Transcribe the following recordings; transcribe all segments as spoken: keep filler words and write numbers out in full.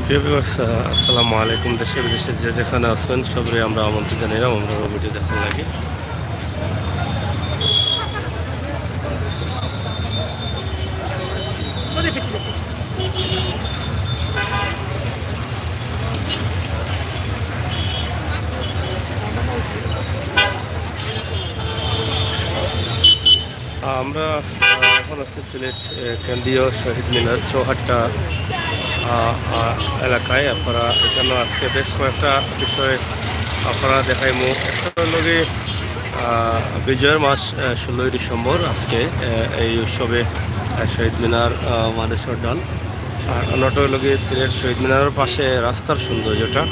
প্রিয় ভিউয়ার্স, আহ, আসসালামু আলাইকুম। দেশে বিদেশে যে যেখানে আছেন, সবাই আমরা আমন্ত্রণ জানাইলাম আমরা ভিডিও দেখার লাগি। আমরা, আহ, এখন আছি সিলেট, আহ, কেন্দ্রীয় শহীদ মিনার চৌহাট্টা, আহ, আহ, এলাকায়। আপনারা এখানে আজকে বেশ কয়েকটা বিষয় আপনারা দেখাইমু। একটা হইল গিয়ে, আহ, বিজয়ের মাস, আহ, ষোলোই ডিসেম্বর আজকে, আহ, এই উৎসবে, আহ, শহীদ মিনার, আহ, মাঝে শ্রদ্ধাল। আর অন্যটা হইল গিয়ে সিলেট শহীদ মিনারের পাশে রাস্তার সৌন্দর্যটা।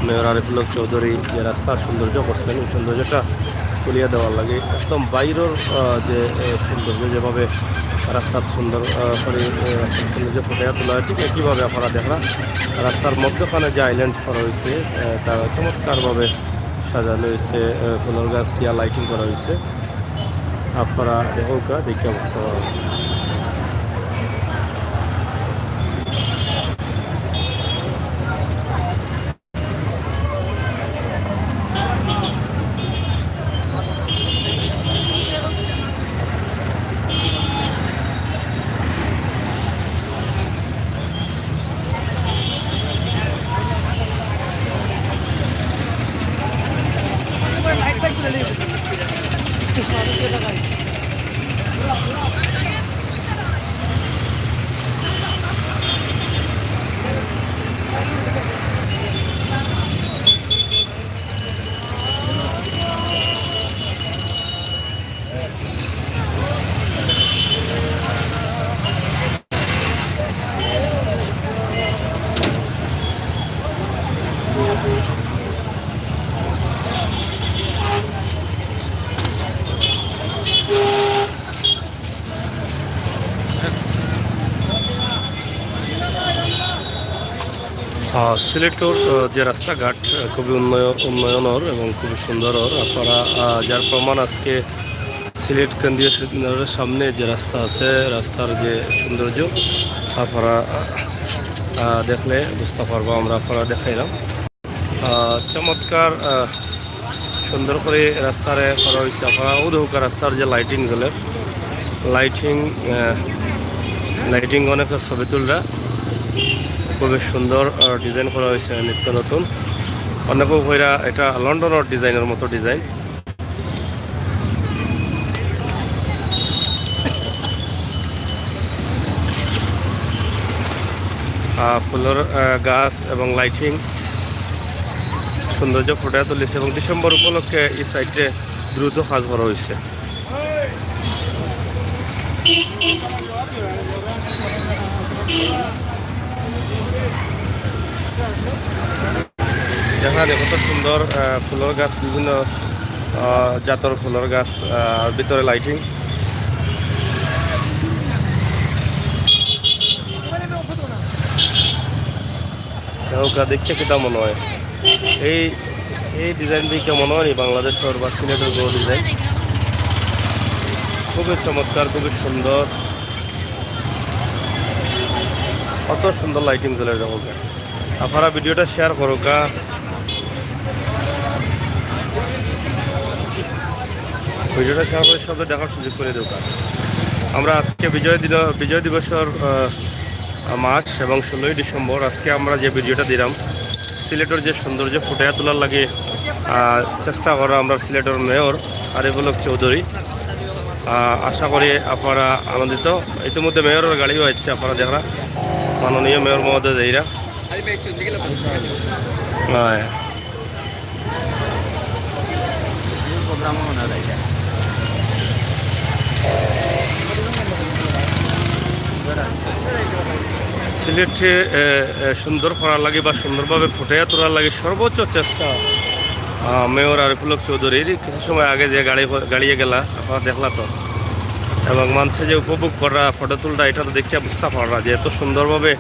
মেয়র আরিফুল হক চৌধুরী যে রাস্তার সৌন্দর্য করছেন, এই সৌন্দর্যটা তুলিয়া দেওয়ার লাগি একদম বাইরের, আহ, যে, আহ, সৌন্দর্য, যেভাবে রাস্তার সুন্দর, আহ, করে, আহ, রাস্তার সৌন্দর্য ফুটিয়ে তোলা হয়, ঠিক একইভাবে আপনারা দেখরা রাস্তার মধ্যখানে যে আইল্যান্ড করা হয়েছে, আহ, তা চমৎকারভাবে সাজানো হয়েছে, আহ, ফুলের গাছ দিয়া লাইটিং করা হয়েছে। আপনারা দেখউক্কা, দেখে বুঝতে পারবেন। আহ, সিলেটর, আহ, যে রাস্তাঘাট, আহ, খুবই উন্নয়-, উন্নয়নর এবং খুবই সুন্দরর। আপনারা, আহ, যার প্রমাণ আজকে সিলেট কেন্দ্রীয় শহীদ মিনারের সামনে যে রাস্তা আছে, রাস্তার যে সৌন্দর্য, আপনারা, আহ, আহ, দেখলে বুঝতে পারবো, আমরা আপনারা দেখাইলাম। আহ, চমৎকার, আহ, সুন্দর করে রাস্তারে করা হয়েছে। আপনারা ও দেখউক্কা রাস্তার যে লাইটিং গুলো, লাইটিং, আহ, লাইটিং অনেক ছবি তুলরা, খুবই সুন্দর, আহ, ডিজাইন করা হয়েছে নিত্য নতুন। অনেকে কইরা এটা লন্ডনের ডিজাইনের মতো ডিজাইন। আহ, ফুলের, আহ, গাছ এবং লাইটিং সৌন্দর্য ফুটিয়ে তুলেছে এবং ডিসেম্বর উপলক্ষে এই সাইডে দ্রুত কাজ করা হয়েছে। দেখা যায় কত সুন্দর, আহ, ফুলের গাছ, বিভিন্ন, আহ, জাতর ফুলের গাছ, আহ, আর ভিতরে লাইটিং। দেখউক্কা, দেখতে কিতা মনে হয়? এই, এই ডিজাইন দেখে মনে হয় নি বাংলাদেশর বা সিলেটর কোনো ডিজাইন। খুবই চমৎকার, খুবই সুন্দর, কত সুন্দর লাইটিং জ্বলে দেখউক্কা। আপনারা ভিডিওটা শেয়ার করউক্কা। ভিডিওটা শেয়ার করে সবাই দেখার সুযোগ করে দেউক্কা। আমরা আজকে বিজয় দিন, বিজয় দিবসর, আহ, মাস এবং ষোলোই ডিসেম্বর। আজকে আমরা যে ভিডিওটা দিলাম, সিলেটর যে সৌন্দর্য ফুটিয়ে তোলার লাগি, আহ, চেষ্টা করা আমরা সিলেটর মেয়র আরিফুল হক চৌধুরী। আহ, আশা করি আপনারা আনন্দিত। ইতিমধ্যে মেয়রের গাড়িও আসছে, আপনারা দেখরা, মাননীয় মেয়র মহোদয় যাইরা। হ্যাঁ। সিলেটে, এ, এ, সুন্দর করার লাগি বা সুন্দরভাবে ফুটাইয়া তোলার লাগি সর্বোচ্চ চেষ্টা, আহ, মেয়র আরিফুল হক চৌধুরীর। কিছু সময় আগে যে গাড়ি, গাড়িয়ে গেলা, আপনারা দেখলা তো, এবং মানুষে যে উপভোগ করা, ফটো তুলরা, এটা তো দেখিয়া বুঝতে পাররা যে এত সুন্দরভাবে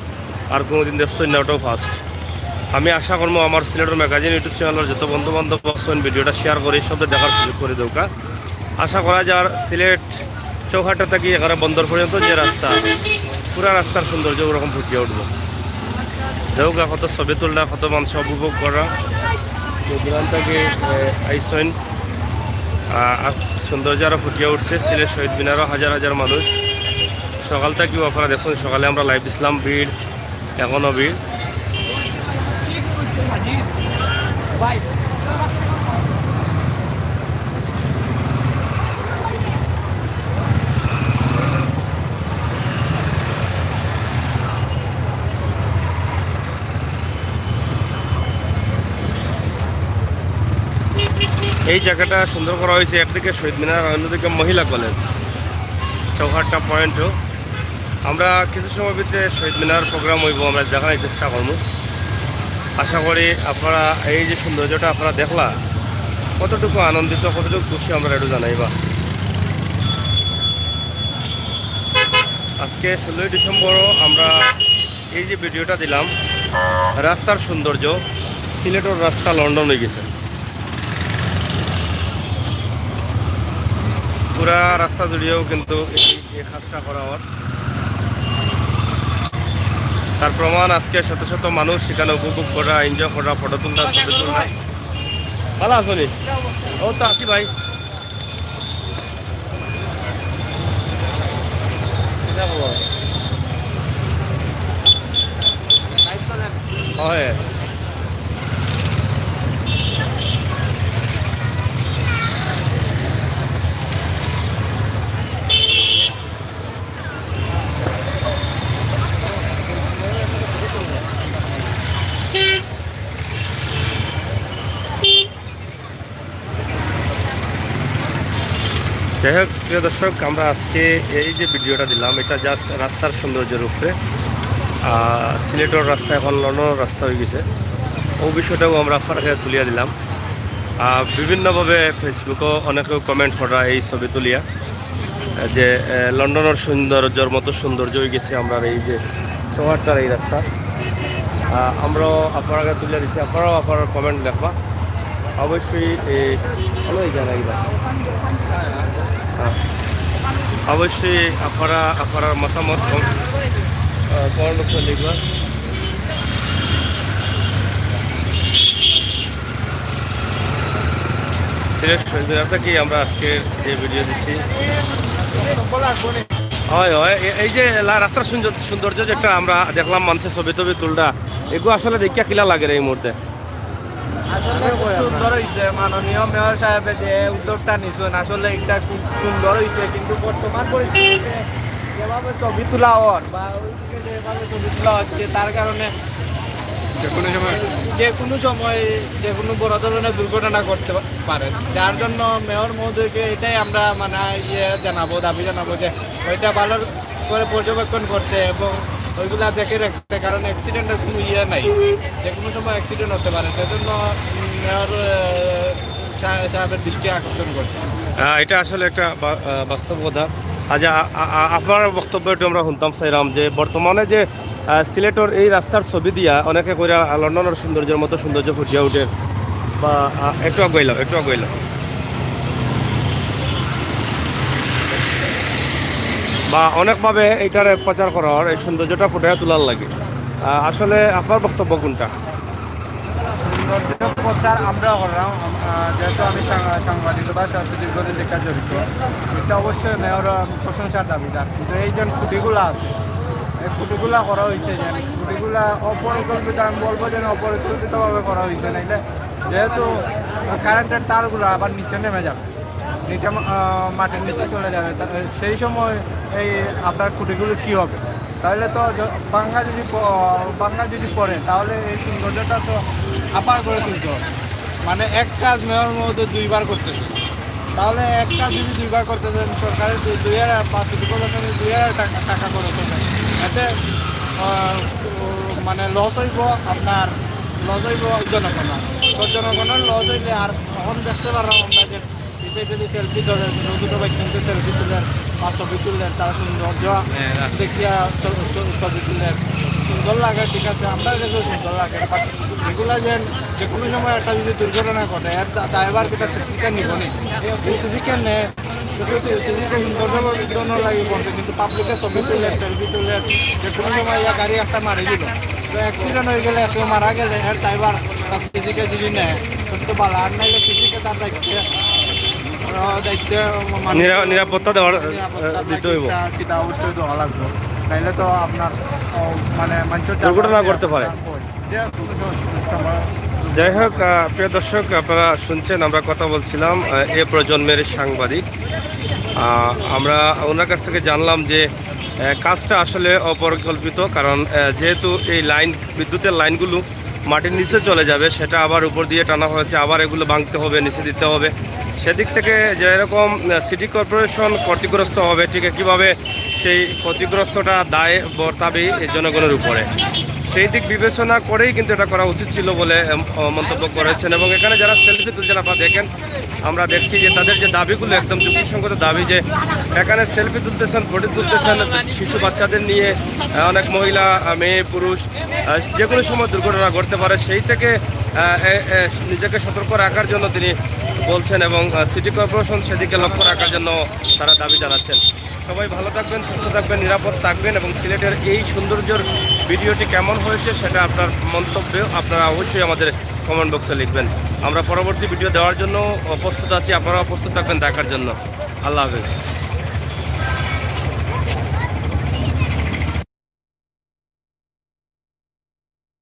আর কোনোদিন দেখছইন না, ওটাও ফার্স্ট। আমি আশা করবো আমার সিলেটর ম্যাগাজিন YouTube চ্যানেলর যত বন্ধু বান্ধব আছেন, ভিডিওটা শেয়ার করে সবরে দেখার সুযোগ করে দেউক্কা। আশা করা যায় সিলেট চৌহাট্টা থাকি একেবারে বন্দর পর্যন্ত যে রাস্তা, পুরা রাস্তার সৌন্দর্য ওরকম ফুটিয়ে উঠবো। দেখউক্কা কত ছবি তুলরা, কত মানুষ উপভোগ করা। দূর দূরান্ত থাকি, এ, আইছইন। আ, আজ সৌন্দর্য আরো ফুটিয়া উঠছে। সিলেট শহীদ মিনারও হাজার হাজার মানুষ। সকাল থাকিও আপনারা দেখছইন, সকালে আমরা live দিছিলাম, ভিড়, এখনো ভিড়। এই জায়গাটা সুন্দর করা হয়েছে, একদিকে শহীদ মিনার, অন্যদিকে মহিলা কলেজ, চৌহাট্টা পয়েন্টও। আমরা কিছু সময় ভিতরে শহীদ মিনার program হইব, আমরা দেখানোর চেষ্টা করবো। আশা করি আপনারা এই যে সৌন্দর্যটা আপনারা দেখলা, কতটুকু আনন্দিত, কতটুকু খুশি, আমরা একটু জানাইবা। আজকে ষোলোই ডিসেম্বরও আমরা এই যে ভিডিওটা দিলাম, রাস্তার সৌন্দর্য, সিলেটর রাস্তা লন্ডন হয়ে গেছে। পুরা রাস্তা জুড়িয়েও কিন্তু এই, এই কাজটা করা হয়। তার প্রমাণ, আজকে শত শত মানুষ সেখানে উপভোগ করা, এনজয় করা, ফটো তুলরা, ছবি তুলরা। ভালা আছো নি? ও তো আছি ভাই। কিতা খবর? হয়। যাই হোক, প্রিয় দর্শক, আমরা আজকে এই যে ভিডিওটা দিলাম, এটা just রাস্তার সৌন্দর্যের উপরে। আহ, সিলেটর রাস্তা এখন লন্ডনর রাস্তা হয়ে গেছে, ও বিষয়টাও আমরা আপনার কাছে তুলিয়া দিলাম। আহ, বিভিন্নভাবে Facebook-ও অনেকেও comment করা এই ছবি তুলিয়া, যে, আহ, লন্ডনর সৌন্দর্যর মতো সৌন্দর্য হয়ে গেছে আমরা এই যে চৌহাট্টার এই রাস্তা। আহ, আমরাও আপনার কাছে তুলে দিচ্ছি, আপনারাও আপনার comment লেখবা। অবশ্যই, এ, ভালোই জানাইবা। হ্যাঁ। অবশ্যই আপনারা, আপনার মতামত কম-, আহ, comment box-এ লিখবা। সিলেট শহীদ মিনার থেকে আমরা আজকে যে ভিডিও দিচ্ছি। হয়, হয়, এ-, এই যে লা-, রাস্তার সৌন্দর্য, সৌন্দর্য যেটা আমরা দেখলাম, মানুষের ছবি টবি তুলরা, এগু আসলে দেখিয়া কিলা লাগে রে এই মুহূর্তে? আসলে খুব সুন্দর হইছে, মাননীয় মেয়র সাহেবে যে উদ্যোগটা নিছেন, আসলে এটা খুব সুন্দর হইছে। কিন্তু বর্তমান পরিস্থিতিতে যেভাবে ছবি তোলা অর বা ওইদিকে যেভাবে ছবি তোলা হচ্ছে, তার কারণে যে কোনো সময়, যে কোনো সময় যে কোনো বড় ধরনের দুর্ঘটনা ঘটতে পারে, যার জন্য মেয়র মহোদয়কে এটাই আমরা, মানে, ইয়ে জানাবো, দাবি জানাবো যে ওইটা ভালো করে পর্যবেক্ষণ করতে এবং ওইগুলা দেখে রাখতে, কারণ অ্যাক্সিডেন্টের কোনো ইয়ে নাই, যে কোনো সময় অ্যাক্সিডেন্ট হতে পারে। সেজন্য, উম, মেয়র, আহ, সা-, সাহেবের দৃষ্টি আকর্ষণ করতে। আহ, এটা আসলে একটা বা-, আহ, বাস্তব কথা। আচ্ছা, আ-, আ-, আ-, আপনার বক্তব্য একটু আমরা শুনতাম চাইলাম যে বর্তমানে যে, আহ, সিলেটর এই রাস্তার ছবি দিয়া অনেকে কইরা, আহ, লন্ডনের সৌন্দর্যের মতো সৌন্দর্য ফুটিয়া উঠে, বা, আহ, একটু আগুয়াইলাম, একটু আগুয়াইলাম। বা অনেকভাবে এটারে প্রচার করা হয়, এই সৌন্দর্যটা ফুটিয়ে তোলার লাগে। আহ, আসলে আপনার বক্তব্য কোনটা? সৌন্দর্য প্রচার আমরাও করলাম, আম-, আহ, যেহেতু আমি সাং-, সাংবাদিকতার সাথে দীর্ঘদিন থেকে জড়িত, এটা অবশ্যই মেয়র, আহ, প্রশংসার দাবিদার। কিন্তু এই যে খুঁটিগুলা আছে, এই খুঁটিগুলা করা হয়েছে, যে খুঁটিগুলা অপরিকল্পিত, আমি বলবো যেন অপরিকল্পিতভাবে করা হয়েছে, নাইলে যেহেতু কারেন্টের তারগুলা আবার নিচে নেমে যাবে, নিচে মা-, আহ, মাটির নিচে চলে যাবে, তা-, সেই সময় এই আপনার খুঁটিগুলো কি হবে? তাহলে তো য-, ভাঙ্গা যদি প-, ভাঙ্গা যদি পড়ে, তাহলে এই সৌন্দর্যটা তো আবার গড়ে তুলতে হবে। মানে, এক কাজ মেয়র মহোদয় দুইবার করতেছে, তাহলে এক কাজ যদি দুইবার করতেছেন, সরকারের দুই, দুই হাজার বা সিটি কর্পোরেশনের দুই হাজার টাকা, টাকা খরচ হবে। এতে, আহ, মানে, লস হইব আপনার, লস হইব জনগণের। তো জনগণের লস হইলে আর এখন দেখতে পারলাম আমরা যে পিছে যদি সেলফি ধরে, ছোটো ছোটো বাচ্চাদের সেলফি তুলেন বা ছবি তুলেন, তারা সৌন্দর্য হ্যাঁ, রাখ। দেখিয়া ছ-, ছ-, ছবি তুলেন, সুন্দর লাগে, ঠিক আছে, আমরা কাছেও সুন্দর লাগে। But এগুলা যে, যে কোনো সময় একটা যদি দুর্ঘটনা ঘটে, এর দা-, দায়ভার কিতা সিসি ক্যাম নিব নি? যদি সিসি ক্যাম নেয়, শুধু সিসি ক্যাম সৌন্দর্য বর্ধন লাগে বলতে, কিন্তু পাবলিকের ছবি তুলে, সেলফি তুলে, যে কোনো সময় ইয়া গাড়ি একটা মারি দিল। তো অ্যাক্সিডেন্ট হয়ে গেলে, কেউ মারা গেলে এর দায়ভার তার ফিজিকে যদি নেয়, সত্যি ভালো। আর নাইলে ফিজিকে তার দায়িত্বে, আহ, দায়িত্বে মানে নিরা- নিরাপত্তা দেওয়ার আহ, নিরাপত্তা দিতে হইব। দায়িত্বটা সেটা অবশ্যই দেওয়া লাগবে। তাইলে তো আপনার, ও, মানে মানুষের দুর্ঘটনা ঘটতে পারে। যে কোনো সময় যাই হোক, আহ, প্রিয় দর্শক, আপনারা শুনছেন, আমরা কথা বলছিলাম আহ, এ প্রজন্মের সাংবাদিক। আহ, আমরা ওনার কাছ থেকে জানলাম যে আহ, কাজটা আসলে অপরিকল্পিত, কারণ আহ, যেহেতু এই লাইন, বিদ্যুতের লাইনগুলো মাটির নিচে চলে যাবে, সেটা আবার উপর দিয়ে টানা হয়েছে, আবার এগুলো ভাঙতে হবে, নিচে দিতে হবে। সেদিক থেকে যেরকম আহ, সিটি কর্পোরেশন ক্ষতিগ্রস্ত হবে, ঠিক একইভাবে সেই ক্ষতিগ্রস্তটা দায় বর্তাবে এই জনগণের উপরে। সেই দিক বিবেচনা করেই কিন্তু এটা করা উচিত ছিল বলে এম, অ, মন্তব্য করেছেন। এবং এখানে যারা সেলফি তুলছেন, আপনারা দেখেন, আমরা দেখছি যে তাদের যে দাবিগুলো একদম যুক্তিসঙ্গত দাবি, যে এখানে সেলফি তুলতেছেন, ফটো তুলতেছেন শিশু বাচ্চাদের নিয়ে, আহ, অনেক মহিলা, আহ, মেয়ে, পুরুষ, আহ, যে কোনো সময় দুর্ঘটনা ঘটতে পারে, সেই থেকে আহ, এ- এ- নিজেকে সতর্ক রাখার জন্য তিনি বলছেন এবং আহ, সিটি কর্পোরেশন সেদিকে লক্ষ্য রাখার জন্য তারা দাবি জানাচ্ছেন। সবাই ভালো থাকবেন, সুস্থ থাকবেন, নিরাপদ থাকবেন এবং সিলেটের এই সৌন্দর্যর ভিডিওটি কেমন হয়েছে সেটা আপনার মন্তব্যে আপনারা অবশ্যই আমাদের কমেন্ট বক্সে লিখবেন। আমরা পরবর্তী ভিডিও দেওয়ার জন্য প্রস্তুত আছি, আপনারাও প্রস্তুত থাকবেন দেখার জন্য। আল্লাহ হাফেজ।